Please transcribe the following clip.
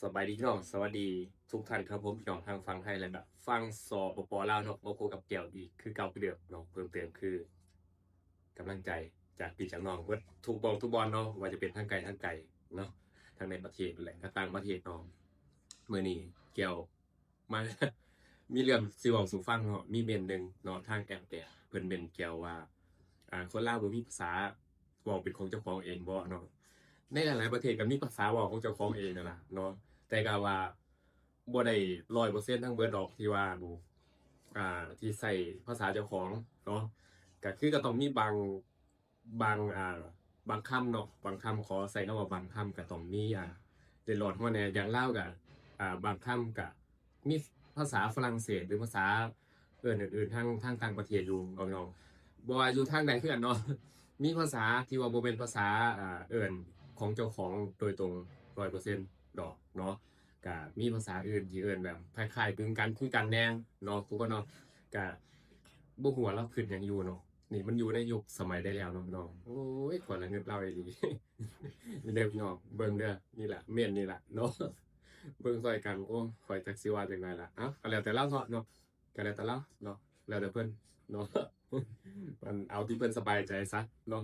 ສະບາຍດີພີ່ນ້ອງ ສະຫວັດດີທຸກທ່ານຄັບຜົມ ພີ່ນ້ອງທາງຝັ່ງໄທ ແລະ ແບບຝັ່ງ ສປປ ລາວເນາະ ມາພົບກັບແກ້ວອີກຄືເກົ່າຄືເດີມເນາະ. ເພີ່ມເຕີມຄືກຳລັງໃຈຈາກພີ່ຈາກນ້ອງເບິດທຸກໝ່ອງທຸກບ່ອນເນາະ ວ່າຈະເປັນທາງໄກທາງໄກເນາະ ທັງໃນປະເທດ ແລະ ກະຕ່າງປະເທດເນາະ. ມື້ນີ້ແກ້ວ ມາ ມີເລື່ອງຊິເວົ້າສູ່ຟັງເນາະ. ມີເມັ້ນໜຶ່ງເນາະ ທາງແອັບແປ ເພິ່ນເມັ້ນແກ້ວວ່າ ອ່າ ຄົນລາວບໍ່ມີພາສາເວົ້າເປັນຂອງເຈົ້າຂອງເອງບໍ່ເນາະ. ໃນຫຼາຍໆປະເທດກໍມີພາສາເວົ້າຂອງເຈົ້າຂອງເອງນັ້ນລະເນາະ ແຕ່ກໍວ່າບໍ່ໄດ້ຮ້ອຍເປີເຊັນທັງເບິດດອກ ທີ່ວ່າ ອ່າ ທີ່ໃຊ້ພາສາເຈົ້າຂອງເນາະ. ກໍຄືກໍຕ້ອງມີບາງ ບາງ ອ່າ ບາງຄຳເນາະ ບາງຄຳ ຂໍໃຊ້ຄຳວ່າບາງຄຳ ກໍຕ້ອງມີ ອ່າ ເລັດລອດຫົວແດ່. ຢ່າງລາວກໍ ອ່າ ບາງຄຳກໍມີພາສາຝຣັ່ງເສດ ຫຼື ພາສາເອີ້ນອື່ນໆ ທາງ ທາງຕ່າງປະເທດຢູ່ເນາະ. ບໍ່ວ່າຢູ່ທາງໃດຄືກັນເນາະ ມີພາສາທີ່ວ່າບໍ່ແມ່ນພາສາ ອ່າ ເອີ້ນຂອງເຈົ້າຂອງໂດຍຕົງຮ້ອຍເປີເຊັນດອກເນາະ. ກະມີພາສາອື່ນທີ່ເອີ້ນແບບຄ້າຍໆຄືກັນ ຄືກັນແດ່ເນາະ ທຸກຄົນເນາະ. ກະບໍ່ຮູ້ວ່າລາວຄິດຫຍັງຢູ່ເນາະ. ນີ້ມັນຢູ່ໃນຍຸກສະໄໝໃດແລ້ວເນາະພີ່ນ້ອງ. ໂອ້ຍ ຂ້ອຍລະງຶດລາວອີ່ຫຼີ ນີ້ເດີພີ່ນ້ອງ ເບິ່ງເດີ ນີ້ລະ ເມັ້ນນີ້ລະເນາະ ເບິ່ງຊ່ອຍກັນ. ໂອ້ ຂ້ອຍຈັກຊິວ່າຈັ່ງໃດລະ. ເອົ້າ ກໍແລ້ວແຕ່ລາວເນາະ ກໍແລ້ວແຕ່ລາວເນາະ ແລ້ວແຕ່ເພິ່ນເນາະ ມັນເອົາທີ່ເພິ່ນສະບາຍໃຈຊະເນາະ.